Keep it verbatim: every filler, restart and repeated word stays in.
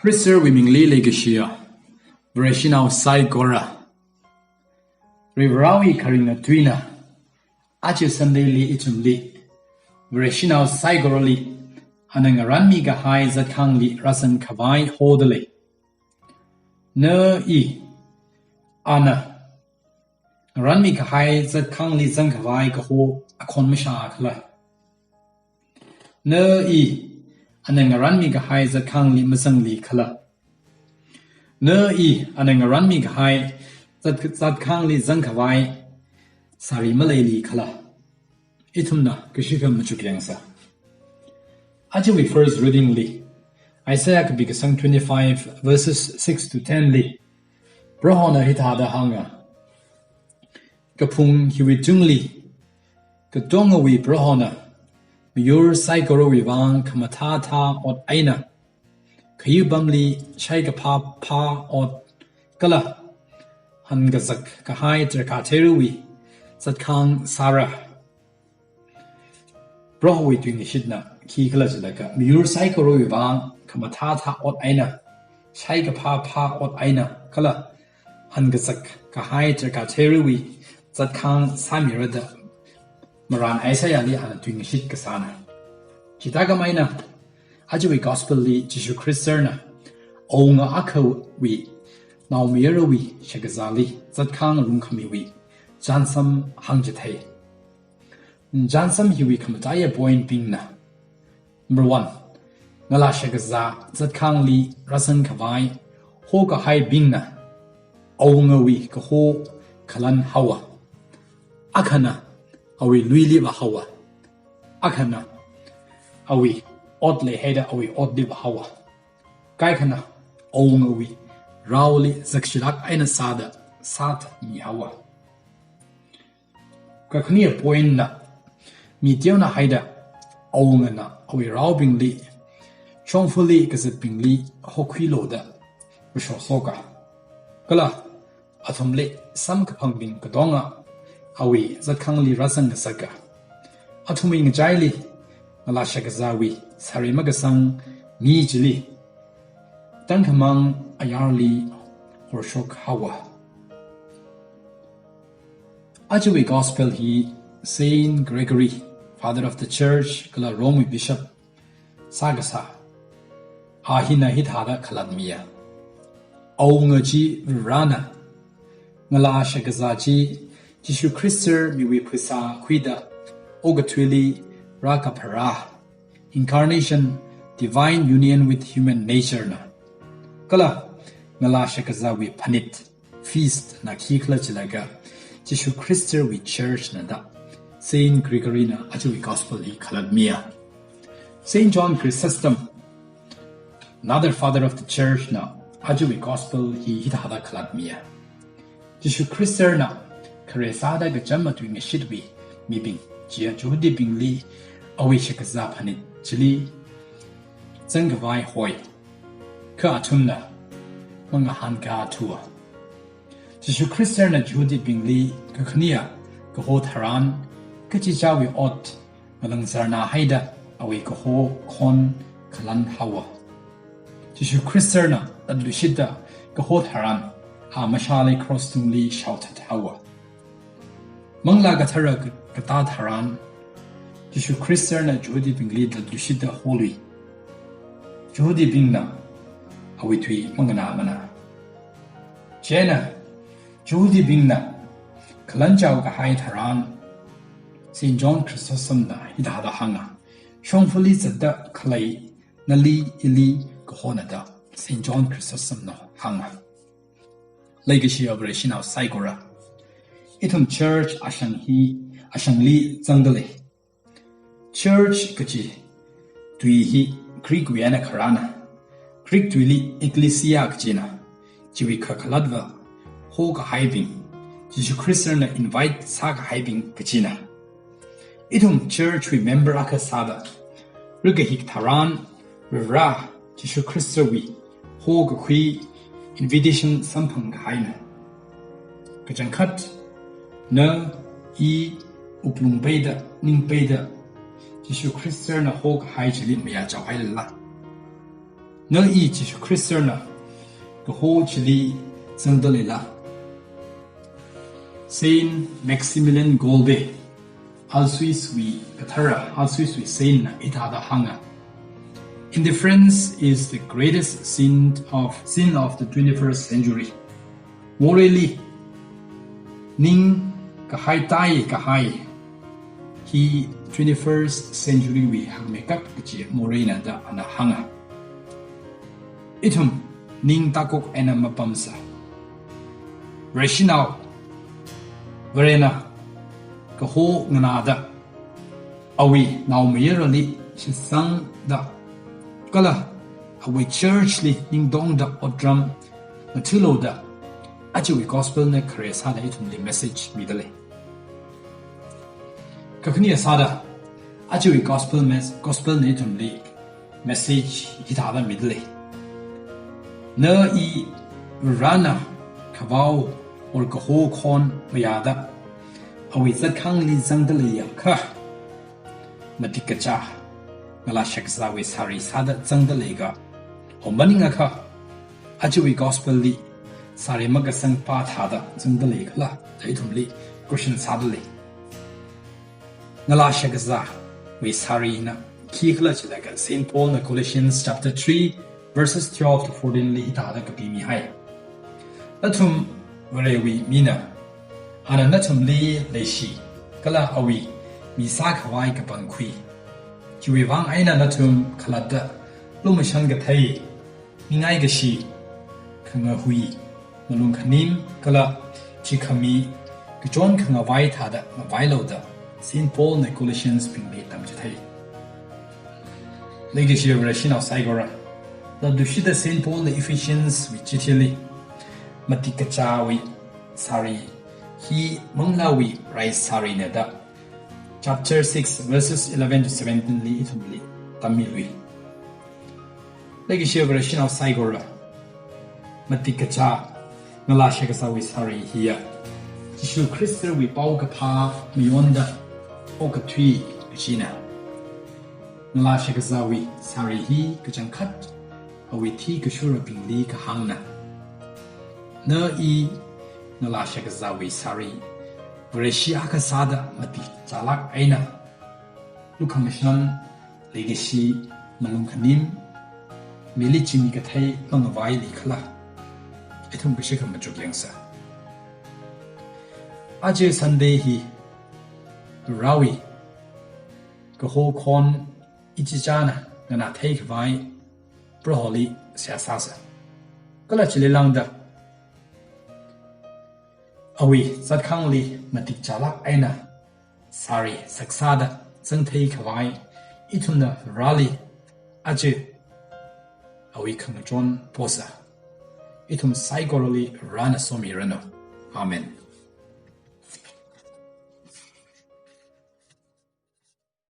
Khristawui mingli leikashiya Vareshinao saikora, Varivarāwui kharinga tuina, aja Sunday li ithumli Vareshinao saikorali ana ngaranmi kahai zatkhangli rāzang khavai hodalei. Na i, ana ngaranmi kahai zatkhangli zang khavai kaho akhon mashā khala? Na i, ana ngaranmi kahai zatkhangli mazangli khala? Na i, ana ngaranmi kahai zat-, zatkhangli zang khavai sāri maleili khala? Ithumna kashikham machuk yangsa. Ajawui first reading li, Isaiah kapi kasang twenty-five verses six to ten li, Prohona hithāda hānga: Kaphung hiwui tungli, katongawui Prohona, miyur saikorawui vang khamathāthā ot eina, khayupamli shaikaphā phā ot kala hankazak kahai tarākha theirawui zatkhang sāra. Prohowui tuingashitna khikhala jilaga, miyur saikorawui vang khamathāthā ot eina, shaikaphā phā ot eina kala hankazak kahai tarākha theirawui zatkhang sāmira da marān Isaiah li ana tuingashit kasāna. Chithākhamei eina, ajawui gospel li Jishu Khristana awunga akhawui naomayarawui shakazāli zatkhang rungkhamiwui chānsam hāngchithei. Chānsam hiwui khamataiya point bingna: Number one, ngalā shakazā zatkhangli rāzang khavai hokahaibingna awungawui kaho khalan haowa. Akhana awui luili vāhaowa. Akhana awui ot leihaida awui otli vāhaowa. Kaikhana awungawui raoli zakshilāk eina sāda sāthatmi haowa. Kakhane point na, mi teona haida awungana awui raobingli, shongfali kazatbingli hokhuilu da vāshoshoka. Kala athumli samkaphangbing katonga awui zatkhangli rāzang ngasaka. Athumwui ngachaili ngalā shakazāwui sāri makasang mi chili tangkhamang ayarli horshok haowa. Ajawui gospel hi Saint Gregory, Father of the Church, kala Rome wui Bishop sākasā, a hina hithāda khalatmiya: Awunga chi Varena, ngalā shakazā chi Jishu Khrista miwui phasā khuida okathuili rākapharā, incarnation, divine union with human nature na. Kala ngalā shakazāwui phanit, feast na khikhala jilaga, Jishu Khristawui church na da Saint Gregory na ajawui gospel hi khalatmiya. Saint John Chrysostom, another father of the church na ajawui gospel hi hithāda khalatmiya: Jishu Khristana khare sāda kachām matuingashitwui mibing, chiya Jihudibingli awui shakazā phanit chili zangkhavai hoi. Kha athumna mangahānkathuwa. Jishu Khristana Jihudibingli kakhaneya kaho tharan, kachichāwui ot ngalāngzarna haida awui kaho khon khalan haowa. Jishu Khristana latluishitta kaho tharan, a mashālei cross tungli shaothat haowa. Manglā Kathara ka-, katā tharan, Jishu Khristana Jihudibingli latluishitta holui. Jihudibingna awui tui manganāmana. Chieina Jihudibingna khalanchao kahai tharan, Saint John Chrysostom na hithāda hānga: Shongfali zatda khalei nali ili kahona da Saint John Chrysostom na hānga. Leikashiya Vareshinao saikora, ithum church ashang hi, ashangli zangdalei. Church kachi tui hi Greek wui eina kharāna. Greek tuili ecclesia kachina. Chiwui kakhalatva hokahaibing, Jishu Khristana invite sākahaibing kachina. Ithum church wui member akha sāda rikahik tharan, Varivara Jishu Khristawui hokakhui invitation samphang kahaina. Kachangkhat, na, i, wuklung peida, ning peida, Jishu Khristana hokahai chili mayāchao hailala. Na i Jishu Khristana kaho chili zangda leila? Saint Maximilian Kolbe, Alsuiswui kathara, Alsuiswui saint na hithāda hānga: "Indifference is the greatest sin of, sin of the twenty-first century." Moreili, ningkahai tai kahai hi twenty-first century wui hangmeikap kachi moreina da ana hānga. Ithum ning tākok eina mapamsa. Vareshinao, Varena kaho nganāda, awui naomayarali shitsangda, kala awui church li ningtongda otram ngathālu da, ajawui gospel na khare sāda ithumli message mida lei. Kakhane sāda, ajawui gospel mes-, gospel na ithumli message hithāda mida lei: Na i Varena khavao or kaho khon mayāda, awui zatkhangli zangda leiakha, matik kachā, ngalā shakazāwui sari sāda zangda leiga? Or maningakha, ajawui gospel li sari makasangpa thāda zangda leikhala da ithumli question sāda lei. Ngalā shakazāwui sarina khikhala chilaga, Saint Paul na Colossians chapter three, verses twelve to fourteen li hithāda kapimihai: Nathum Varewui mina, ana nathumli leishi, kala awui mi sākhavai kapangkhui. Chiwui vang eina nathum khalatta lumashan kathei, mingai kashi, khangahui, malung khanim, kala chikhami kachon khangavai thāda ngavailu da Saint Paul na Colossians bingli tamchithei. Leikashi Vareshinao saikora, latuishita Saint Paul na Ephesians wui chithili, matik kachāwui sari hi manglāwui rai sarina da chapter six, verses eleven to seventeen li ithumli tammilui. Leikashi Vareshinao saikora, matik kachā, ngalā shakazāwui sari hiya Jishu Khristawui paokaphā mayonda okathui kachina. Ngalā shakazāwui sari hi kachangkhat awui thikashurabingli kahāngna. Na i ngalā shakazāwui sari, Vareshi akha sāda matik chālāk eina lukhamashan, leikashi, malung khanim, mili chimi kathei mangavai leikhala? Ithum kashikha machuk yangsa. Aja Sunday hi Varewui kaho khon ichichāna nganāthei khavai Proholi seihā sāsa. Kala chili lāngda, awui zatkhangli matik chālāk eina sari saksāda zangthei khavai ithumna Vareli aja awui khangachon posa. Ithum saikorali Varena somiranu. Amen.